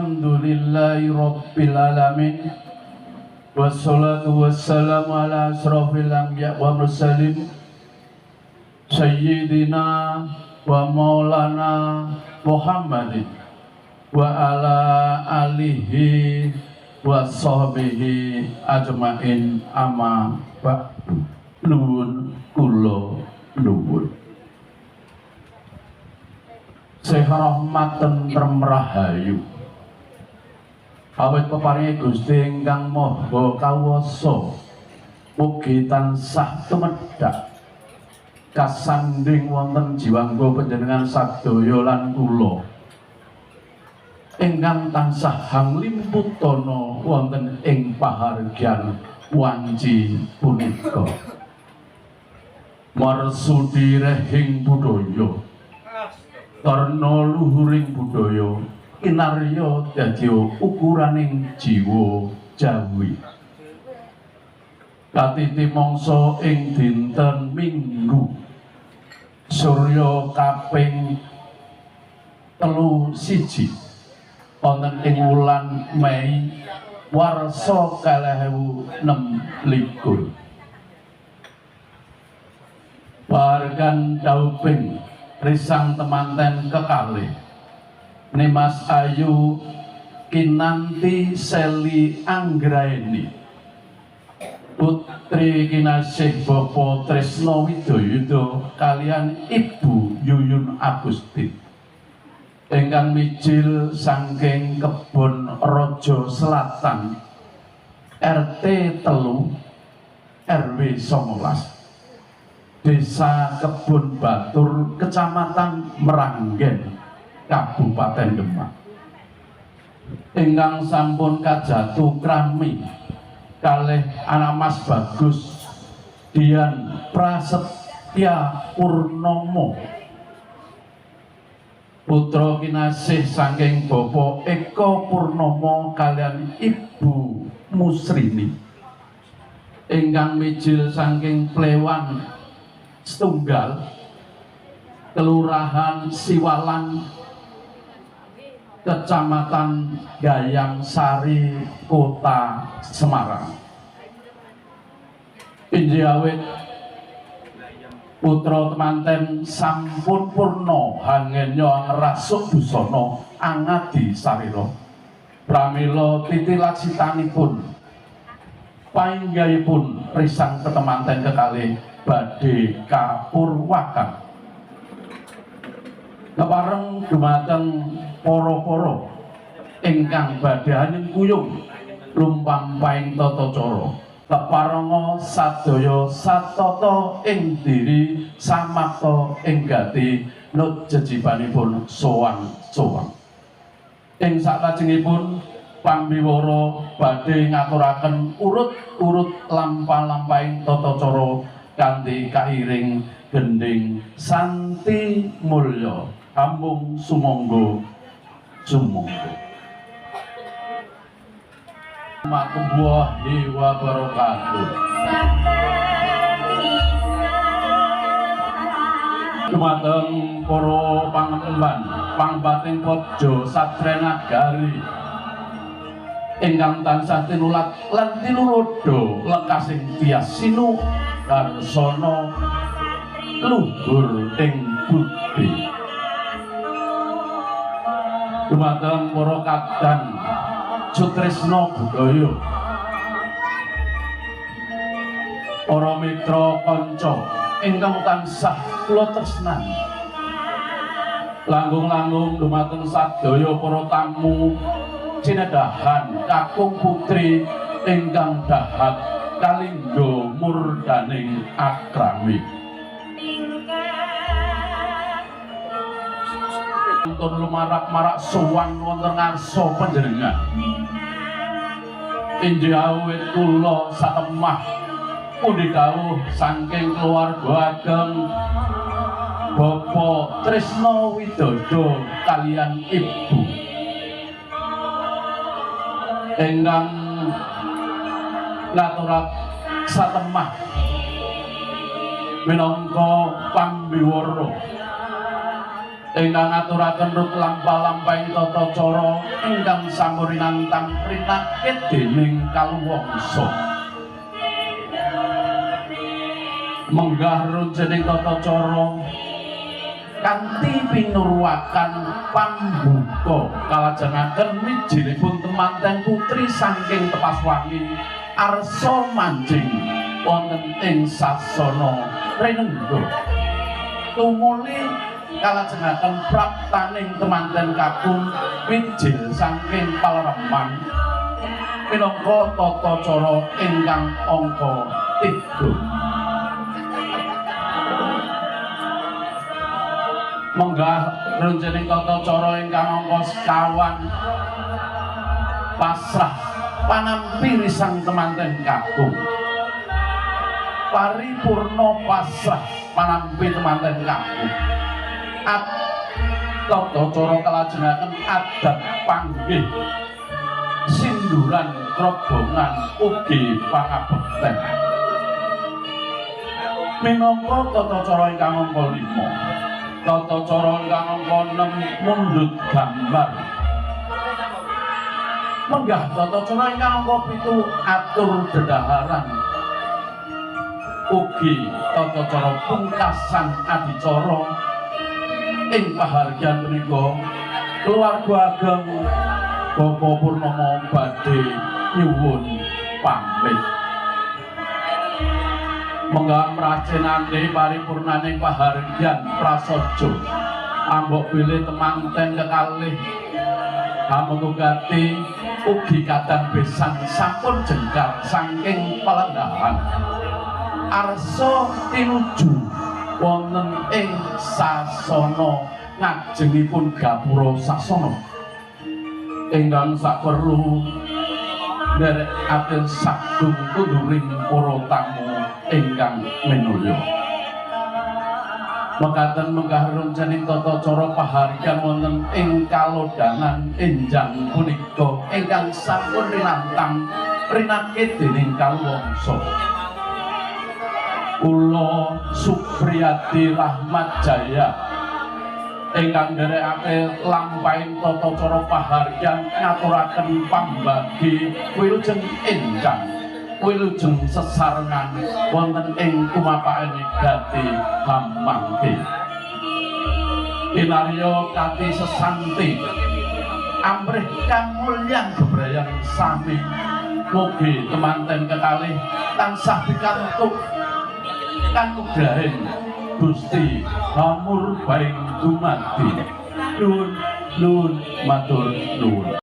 Alhamdulillahi rabbil alamin. Wassalatu wassalamu ala asrafil anbiya wa mursalin sayyidina wa maulana Muhammadin wa ala alihi wa sahbihi ajmain, amma ba'du. Nuwun kula nuwun. Syekh rahmat tentrem rahayu awit peparinge Gusti ingkang Maha Kawasa, mugi tansah tumedhak kasanding wonten jiwangga panjenengan sadaya lan kula ingkang tansah hanglimputana wonten ing pahargyan wanci punika. Marsudi rehing budaya karna luhuring budaya kinarya dadi ukuraning jiwa Jawi. Katiti mangsa ing dinten Minggu Surya kaping 31 wonten ing wulan Mei warsa 2026. Wargan dauping risang temanten kekalih Nimas Ayu Kinanti Seli Anggraeni, putri kinasih Bapak Tresno Widoyudo kalian Ibu Yuyun Agustin ingkang mijil saking Kebon Rojo Selatan RT 3 RW 19 Desa Kebon Batur, Kecamatan Meranggen, Kabupaten Demak, ingkang sampun kajatu krami kalih anak Mas Bagus Dian Prasetya Purnomo, putra kinasih saking Bapak Eko Purnomo kalian Ibu Musrini ingkang mijil saking Plewan Setunggal, Kelurahan Siwalan, Kecamatan Gayam Sari, Kota Semarang. Injih awit putra temanten sampun purna hangenya ngrasuk busana angadi sarira. Pramila titi laksitanipun painggahipun risang tetemanten kekalih badhe kapurwakan. Kepareng dumateng para-para ingkang badhe anyengkuyung lumpampahing tata cara. Keparenga sadaya satata ing diri samapta ing gati nut jejibanipun sowan-sowan. Ing saklajengipun pambiwara badhe ngaturaken urut-urut lampah-lampahing tata cara kanthi kairing gending santi mulya. Kampung sumangga sumangga. Warahmatullahi wabarakatuh. Dumateng para pangemban pangbating praja Satrenagari ingkang tansah tinulat lan tinulodo lekasing tias sinu darsana luhur ing budi. Dumateng para kadang sutresna budaya, para mitra kanca ingkang tansah kula tresnani, langkung-langkung dumateng sadaya para tamu cinedahan kakung putri ingkang dahat kalingga murdaning akrami. Wonten lumarak-marak sowan wonten ngarsa panjenengan. Injih awit kula satemah pundi dawuh saking keluarga ageng Bapak Tresno Widodo kalian Ibu ingkang ngaturak satemah minangka pambiwara Ingkang ngaturaken rut lampah-lampahing tata cara ingkang sampun rinantang rinakit dening kaluwangsa. Menggah runjening tata cara kanthi pinurwakan pambuka kalajengaken wijilipun temanten putri saking Tepaswangi arsa manjing wonten ing sasana rinengga. Tumuli kalajengaken praptaning temanten kakung wijil saking palereman minangka tata cara ingkang angka 3. Menggah runjening tata cara ingkang angka sekawan pasrah panampi risang temanten kakung. Paripurna pasrah panampi temanten kakung. Tata cara kalajengaken adat panggih sinduran krobongan ugi pangabekten. Minangka tata cara ingkang angka 5, tata cara ingkang angka 6 mundhut gambar. Menggah tata cara ingkang angka 7 atur dedaharan ugi tata cara pungkasan adicara. Ing pahargyan punika keluarga ageng Bapak Purnomo badhe nyuwun pamit. Menggah mrajenane paripurnaning pahargyan prasaja ambok bilih temanten kekalih hamengugati ugi kadang besan sampun jengkar saking palenggahan arsa tinuju wonten ing sasana ngajengipun gapura sasana ingkang saperlu nderekaken sagung kunduring para tamu ingkang minulya. Mekaten menggah runcening tata cara pahargyan wonten ing kalodhangan enjang punika ingkang sampun rinantang rinakit dening kaluwangsa. Kula Supriyadi Rahmat Jaya ingkang nderekake lampahing tata cara pahargyan ngaturaken pambagi wilujeng enjang wilujeng sesarengan wonten ing tumapake gati hamangke. Kinarya kati sesanti amrih kamulyan bebrayan sami mugi temanten kekalih tansah pikantuk kanugrahan Gusti hamur baing dumadi. Nuwun nuwun matur nuwun.